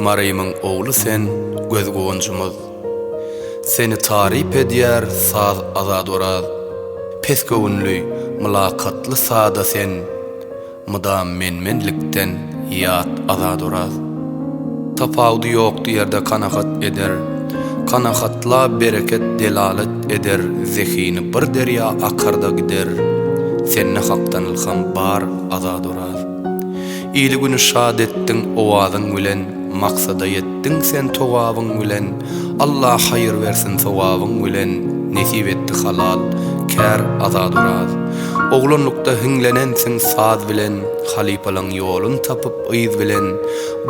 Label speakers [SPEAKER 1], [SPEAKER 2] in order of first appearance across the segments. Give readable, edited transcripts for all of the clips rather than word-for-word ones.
[SPEAKER 1] Marymyň ogly sen, göz guwanjymyz. Seni taryp edýär saz Azat Oraz. Pes göwünli, mylakatly sada sen. Mydam men-menlikden ýat Azat Oraz. Tapawudy ýok diýerde kanagat eder. Kanagatla bereket delalet eder Zehini bir derýa akarda gider. Sende Hakdan ylham bar Azat Oraz. Ili-güni şat etdiň owazyň bilen Maksada ýetdiň sen togabyň bilen Alla haýyr bersin sogabyň bilen Nesip etdi halal kär Azat Oraz. Oglanlykda hiňlenensiň saz bilen Halypalaň ýolun tapyp yz bilen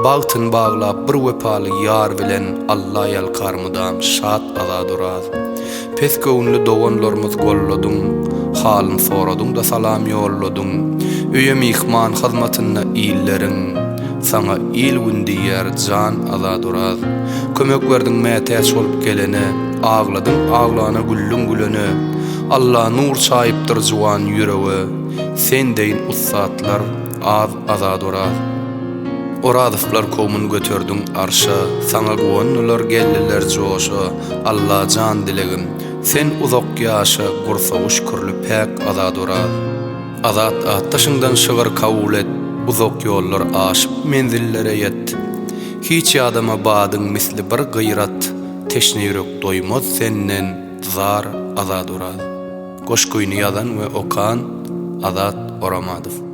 [SPEAKER 1] Bagtyn baglap bir wepaly ýar bilen Alla ýalkar mydam şat Azat Oraz. Pes göwünli doganlarmyz golladyň, Halyn soradyň-da salam ýolladyň. Öýe myhman hyzmatynda illeriň, Saňa il-gün diýýär jan Azat Oraz. Kömek berdiň mätäç bolup gelene, Agladyň aglana güldüň gülene. Alla nur çaýypdyr juwan ýürege, Sen deýin ussatlar az Azat Oraz. Orazowlar kowmun göterdiň arşa, Saňa guwandylar geldiler joşa, Allajan dilegim, sen uzak ýaşa Gursagy şükürli päk Azat Oraz. Azat atdaşyňdan şygyr kabul et, Uzak ýollar aşyp menzillere ýet. Hiç ýadama badyň misli bir gyrat, Teşne ýürek doýmaz senden zar Azat Oraz. Goşgyny ýazan we okan Azat Oramadow.